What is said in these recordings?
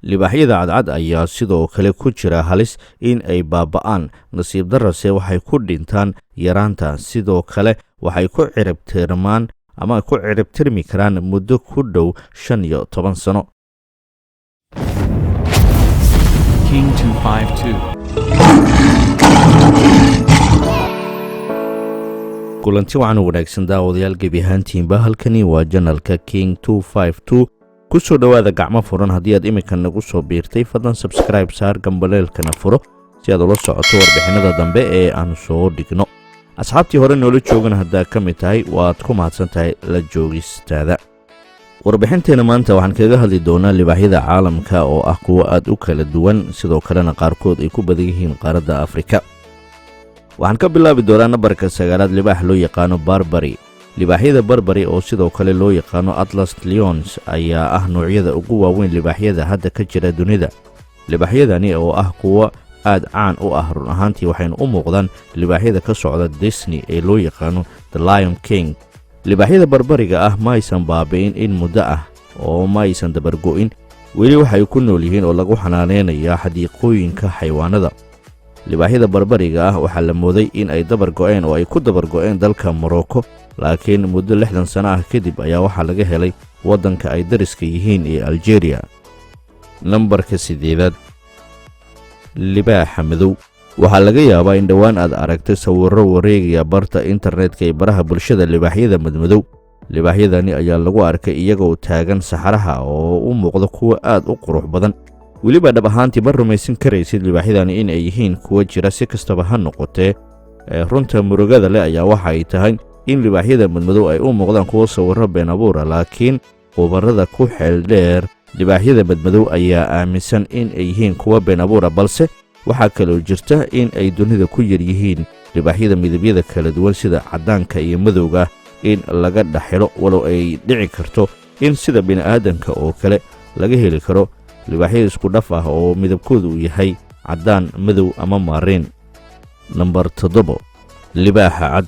Libaaxyada cadcad ayaa sidoo kale ku jira halis in ay baaba'aan, nasiib darrase waxay ku dhintaan yaraanta. Sidoo kale waxay ku ciribtirmaan ama ku ciribtirmi karaan muddo ku dhow 15 sano. King 252. Kulanti wacan u wanaagsan, daawadayaal gebi ahaantiinba. Halkani waa channelka King. Ku soo dhowaada gacmo furan. Haddii aad iminka nagu soo biirtay, fadlan subscribe saar, gambaleelkana furo si aad ula socoto warbixinada dambe ee aan soo dhigno. Asxaabtii hore noola joogana haddaa ka mid tahay, waad ku mahadsan tahay la joogistaada. Warbixinteenna maanta waxaan kaga hadli doonaa libaaxyada caalamka oo ah kuwo aad u kala duwan, sidoo kalena qaarkood ay ku badan yihiin qaaradda Afrika. Waxaan ka bilaabi doonaa nambarka sagaalaad, libaax loo yaqaano Barbary. Libaaxyada Barbary, oo sidoo kale loo yaqaano Atlas lions, ayaa ah noocyada ugu waaweyn libaaxyada hadda ka jira dunida. Libaaxyadani oo ah kuwo aad caan u ah, run ahaantii waxaynu u muuqdaan libaaxyada ka socda Disney ee loo yaqaano The Lion King. Libaaxyada Barbariga ah ma aysan baabi'in in muddo ah oo ma aysan dabargo'in. Weli waxay ku nool yihiin oo lagu xanaaneynayaa xadiiqooyinka xayawaanada. Libaaxyada Barbariga ah waxaa la mooday in ay dabar go'een oo ay ku dabar go'een dalka Morocco, laakiin muddo 60 sano ah kadib ayaa waxaa laga helay waddanka ay dariska yihiin ee Algeria. Nambarka sideedaad, libaaxa madow. Waxaa laga yaabaa in dhowaan aad aragtay sawirro wareegaya barta internetka ee baraha bulshada libaaxyada madmadow. Libaaxyadani ayaa lagu arkay iyagoo taagan saxaraha oo u muuqda kuwa aad u qurux badan. Weliba dhab ahaantii ma rumaysan karaysid libaaxyadani in ay yihiin kuwa jira. Si kastaba ha noqotee, runta murugada leh ayaa waxa ay tahay in libaaxyada madmadow ay u muuqdaan kuwo sawirro been abuura, laakiin khubarada ku xeel dheer libaaxyada madmadow ayaa aaminsan in ay yihiin kuwa been abuura. Balse waxaa kaloo jirta in ay dunida ku yar yihiin libaaxyada midabyada kala duwan sida caddaanka iyo madowga in laga dhex helo, walow ay dhici karto in sida bini'aadanka oo kale laga heli karo libaaxyada isku dhaf ah oo midabkoodu uu yahay caddaan, madow ama maariin. Nambar 7, libaaxa cad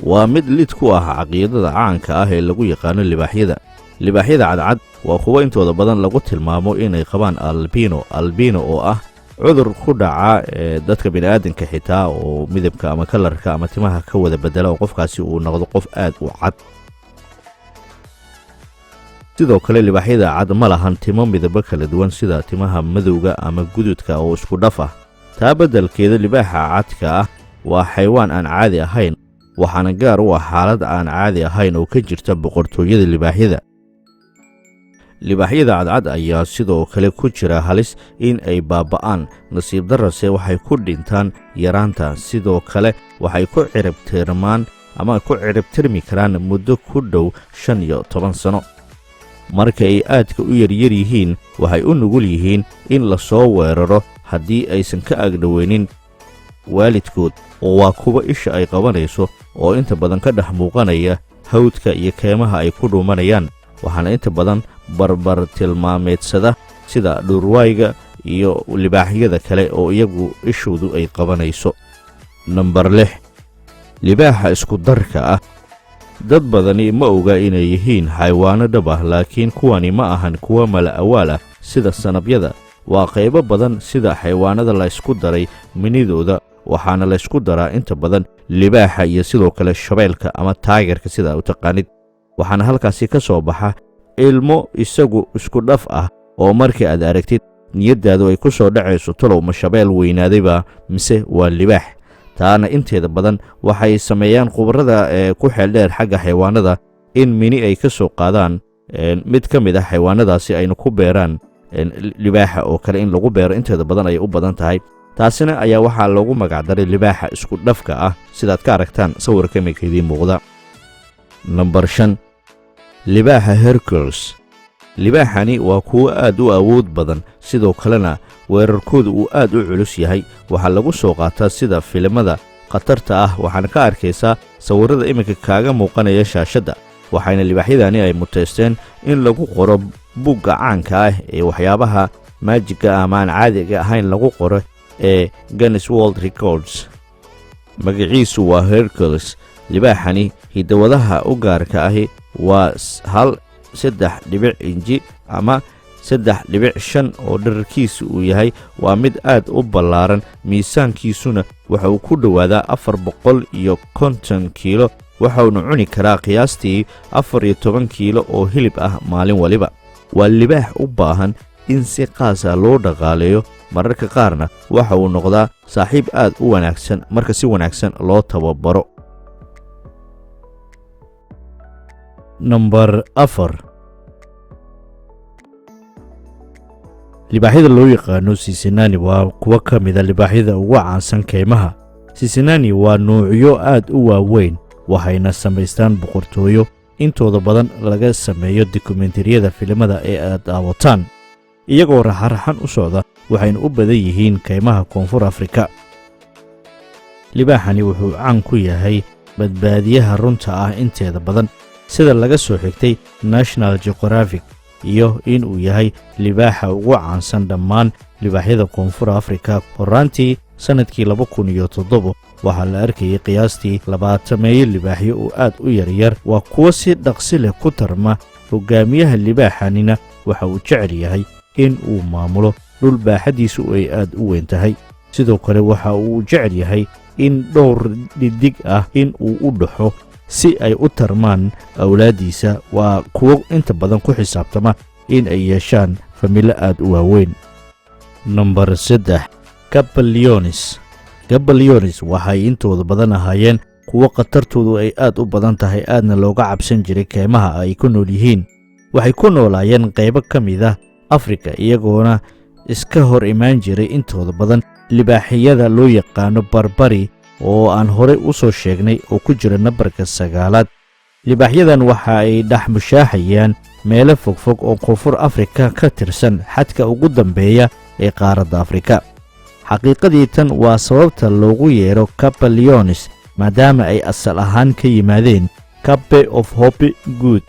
waa mid lid ku ah caqiidada caanka ah ee lagu yaqaano libaaxyada. Libaaxyada cadcad waa kuwo intooda badan lagu tilmaamo inay qabaan albino. Albino oo ah cudur ku dhaca ee dadka bini'aadanka xitaa, oo midabka ama colorka ama timaha ka wada bedela oo qofkaasi uu noqdo qof aad u cad. Sidoo kale libaaxyada cad ma lahan timo midabo kala duwan sida timaha madowga ama gududka oo isku dhaf ah. Taa beddelkeeda, libaaxa cadka ah waa xaywaan aan caadi ahayn, waxaana gaar u ah xaalad aan caadi ahayn oo ka jirta boqortooyada libaaxyada. Libaaxyada cadcad ayaa sidoo kale ku jira halis in ay baaba'aan, nasiib darrase waxay ku dhintaan yaraanta. Sidoo kale waxay ku ciribtirmaan ama ku ciribtirmi karaan muddo ku dhow 15 sano. Marka ay aadka u yaryar yihiin, waxay u nugul yihiin in la soo weeraro haddii aysan ka agdhoweynin waalidkood, oo waa kuwa isha ay qabanayso oo inta badan ka dhex muuqanaya hawdka iyo keemaha ay ku dhuumanayaan. Waxaana inta badan barbar tilmaameedsada sida dhurwaayga iyo libaaxyada kale oo iyagu ishoodu ay qabanayso. Nambar 6, libaaxa isku darka ah. Dad badani ma oga inay yihiin xayawaano dhab ah, laakiin kuwani ma ahan kuwa mala awaal ah sida sanabyada. Waa qaybo badan sida xayawaanada la ysku daray minidooda, waxaana laysku daraa inta badan libaaxa iyo sidoo kale shabeelka ama tigerka sidaa u taqaanid. Waxaana halkaasi ka soo baxa ilmo isagu isku dhaf ah oo markii aad aragtid niyaddaadu ay ku soo dhacayso: talow ma shabeel weynaadayba mise waa libaax? Taana inteeda badan waxay sameeyaan khubarada ee ku xeeldheer xagga xayawaanada in mini ay ka soo qaadaan mid ka mid ah xayawaanadaasi, ayna ku beeraan libaaxa oo kale. In lagu beero inteeda badan ayay u badan tahay. Taasina ayaa waxaa loogu magacdaray libaaxa isku dhafka ah, sidaad ka aragtaan sawirka iminka idiin muuqda. Nambar 5, libaaxa Hercules. Libaaxani waa kuwo aad u awood badan, sidoo kalena weerarkoodu uu aad u culus yahay. Waxaa lagu soo qaataa sida filimada khatarta ah, waxaana ka arkaysaa sawirrada iminka kaaga muuqanaya shaashadda. Waxayna libaaxyadani ay muteysteen in lagu qoro bugga caanka ah ee waxyaabaha maajigga ama aan caadiga ahayn lagu qoro ee Guinness World Records. Magaciisu waa Hercules. Libaaxani hidawadaha u gaarka ahi waa 1 3 dhibic inji ama 3.5 oo dherarkiisu uu yahay. Waa mid aad u ballaaran, miisaankiisuna waxa uu ku dhowaadaa 450 kiilo, waxauna cuni karaa qiyaastii 14 kiilo oo hilib ah maalin waliba. Waa libaax u baahan in si qaasa loo dhaqaaleeyo, mararka qaarna waxa uu noqdaa saaxiib aad u wanaagsan marka si wanaagsan loo tababaro. Nambar 4, libaaxyada loo yaqaano Sisinani waa kuwo ka mida libaaxyada ugu caansan kaymaha. Sisinani waa nuucyo aad u waaweyn, waxayna samaystaan boqortooyo intooda badan laga sameeyo dokumentariyada filimada ee aad daawataan, iyagoo raxaraxan u socda, waxayna u badan yihiin kaymaha Koonfur Afrika. Libaaxani wuxuu caan ku yahay badbaadiyaha runta ah inteeda badan, sida laga soo xigtay National Geographic, iyo inuu yahay libaaxa ugu caansan dhammaan libaaxyada Koonfur Afrika. Horraantii sannadkii 2007 waxaa la arkayay qiyaastii 20-meeyo libaaxyo oo aad u yaryar. Waa kuwo si dhaqsi leh ku tarma. Hogaamiyaha libaaxanina waxa uu jecel yahay in uu maamulo dhul baaxaddiisu ay aad u weyn tahay. Sidoo kale waxa uu jecel yahay in dhowr dhidig ah in uu u dhaxo si ay u tarmaan awlaaddiisa. Waa kuwo inta badan ku xisaabtama in ay yeeshaan familo aad u waaweyn. Nambar 3, Cape Lions. Cape Lions waxay intooda badan ahaayeen kuwo khatartoodu ay aad u badan tahay, aadna looga cabsan jiray keymaha ay ku nool yihiin. Waxay ku noolaayeen qaybo ka mid ah Afrika, iyagoona iska hor imaan jiray intooda badan libaaxiyada loo yaqaano Barbari oo aan horey u soo sheegnay oo ku jira nambarka 9aad. Libaaxyadan waxa ay dhex mushaaxayaan meelo fogfog oo Koonfur Afrika ka tirsan, xadka ugu dambeeya ee qaaradda Afrika. Xaqiiqadii tan waa sababta loogu yeero Cape Lions, maadaama ay asal ahaan ka yimaadeen Cape of Hope Good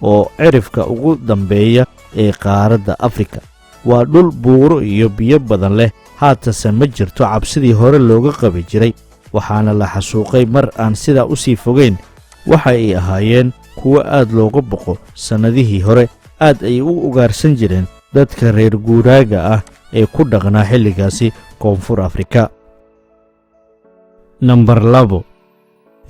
oo cirifka ugu dambeeya ee qaaradda Afrika. Waa dhul buuro iyo biyo badan leh. Haatase ma jirto cabsidii hore looga qabi jiray, waxaana la xasuuqay mar aan sidaa u sii fogeyn. Waxa ay ahaayeen kuwo aad looga boqo sannadihii hore, aad ay u ugaarsan jireen dadka reer guuraaga ah ee ku dhaqnaa xilligaasi Koonfur Afrika. Nambar 2,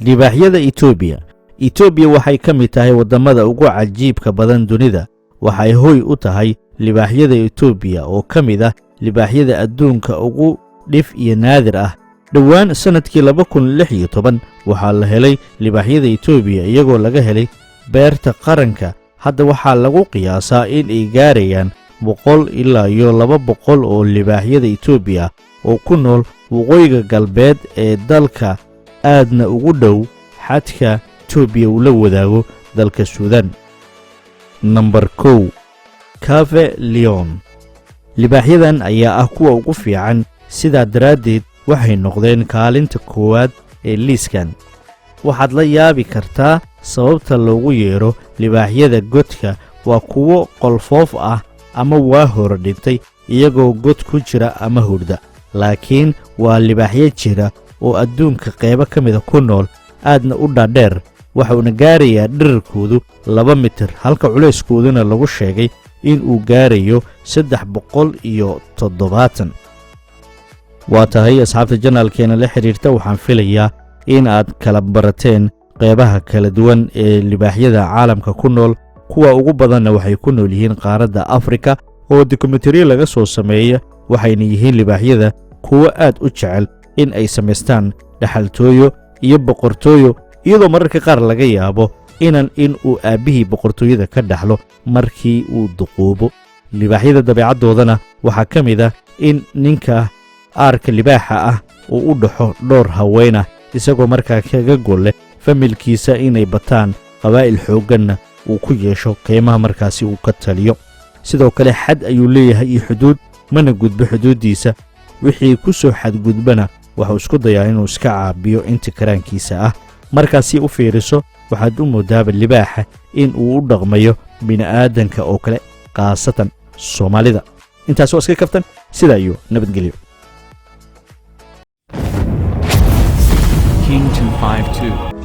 libaaxyada Etoobiya. Etoobiya waxay ka mid tahay waddamada ugu cajiibka badan dunida. Waxay hoy u tahay libaaxyada Etoobiya oo ka mid ah libaaxyada adduunka ugu dhif iyo naadir ah. Dhowaan sannadkii 2016 waxaa la helay libaaxyada Etoobiya, iyagoo laga helay beerta qaranka. Hadda waxaa lagu qiyaasaa in ay gaarayaan 100 ilaa iyo 200 oo libaaxyada Etoobiya oo ku nool waqooyiga galbeed ee dalka, aadna ugu dhow xadka Etoobiya uu la wadaago dalka Suudan. Nambar 1, Cape Lion. Libaaxyadan ayaa ah kuwa ugu fiican, sidaa daraaddeed waxay noqdeen kaalinta koowaad ee liiskan. Waxaad la yaabi kartaa sababta loogu yeero libaaxyada godka. Waa kuwo qolfoof ah ama waa hore dhintay iyagoo god ku jira ama hurda, laakiin waa libaaxyo jira oo adduunka qaybo ka mida ku nool, aadna u dhaadheer. Waxuuna gaarayaa dherarkoodu 2 mitir, halka culayskooduna lagu sheegay in uu gaarayo 370. Waa tahay, asxaabta channelkeena la xidhiirta, waxaan filayaa in aad kala barateen qeybaha kala duwan ee libaaxyada caalamka ku nool. Kuwa ugu badanna waxay ku nool yihiin qaaradda Afrika oo dokumentariyo laga soo sameeya, waxayna yihiin libaaxyada kuwo aad u jecel in ay samaystaan dhaxaltooyo iyo boqortooyo, iyadoo mararka qaar laga yaabo inan in uu aabbihii boqortooyada ka dhaxlo markii uu duquubo. Libaaxyada dabeecaddoodana waxaa ka mid ah in ninka aarka libaaxa ah uu u dhaxo dhowr haweenah, isagoo markaa kaga golle familkiisa inay bataan, qabaa'il xoogganna uu ku yeesho kaymaha markaasi uu ka taliyo. Sidoo kale xad ayuu leeyahay iyo xuduud, mana gudbo xuduuddiisa. Wixii ku soo xadgudbana waxuu isku dayaa inuu iska caabiyo inta karaankiisa ah. Markaasi u fiiriso, waxaad u moodaaba libaaxa in uu u dhaqmayo bini'aadanka oo kale, khaasatan Soomaalida. Intaas waa iska kaftan. Sidaa iyo nabadgelyo. King 252.